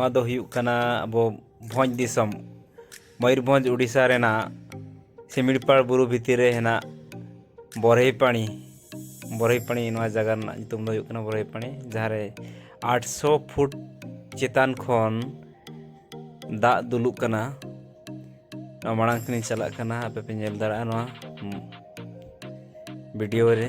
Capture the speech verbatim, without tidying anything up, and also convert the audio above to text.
ᱱᱚᱣᱟ ᱫᱚ ᱦᱩᱭᱩᱜ ᱠᱟᱱᱟ ᱟᱵᱚ ᱵᱷᱚᱸᱡᱽ ᱫᱤᱥᱚᱢ, ᱢᱚᱭᱩᱨᱵᱷᱚᱸᱡᱽ, ᱳᱰᱤᱥᱟ ᱨᱮᱱᱟᱜ ᱥᱤᱢᱲᱤᱯᱟᱲ ᱵᱩᱨᱩ ᱵᱷᱤᱛᱤᱨ ᱨᱮ ᱦᱮᱱᱟᱜ ᱵᱚᱨᱦᱮᱯᱟᱬᱤ᱾ ᱵᱚᱨᱦᱮᱯᱟᱬᱤ, ᱱᱚᱣᱟ ᱡᱟᱭᱜᱟ ᱨᱮᱱᱟᱜ ᱧᱩᱛᱩᱢ ᱫᱚ ᱦᱩᱭᱩᱜ ᱠᱟᱱᱟ ᱵᱚᱨᱦᱮᱯᱟᱬᱤ, ᱡᱟᱦᱟᱸ ᱨᱮ ᱟᱴᱥᱚ ᱯᱷᱩᱴ ᱪᱮᱛᱟᱱ ᱠᱷᱚᱱ ᱫᱟᱜ ᱫᱩᱞᱩᱜ ᱠᱟᱱᱟ᱾ ᱱᱚᱣᱟ ᱢᱟᱲᱟᱝ ᱥᱮᱱᱤᱧ ᱪᱟᱞᱟᱜ ᱠᱟᱱᱟ, ᱟᱯᱮ ᱯᱮ ᱧᱮᱞ ᱫᱟᱲᱮᱭᱟᱜᱼᱟ ᱱᱚᱣᱟ ᱵᱷᱤᱰᱤᱭᱳ ᱨᱮ᱾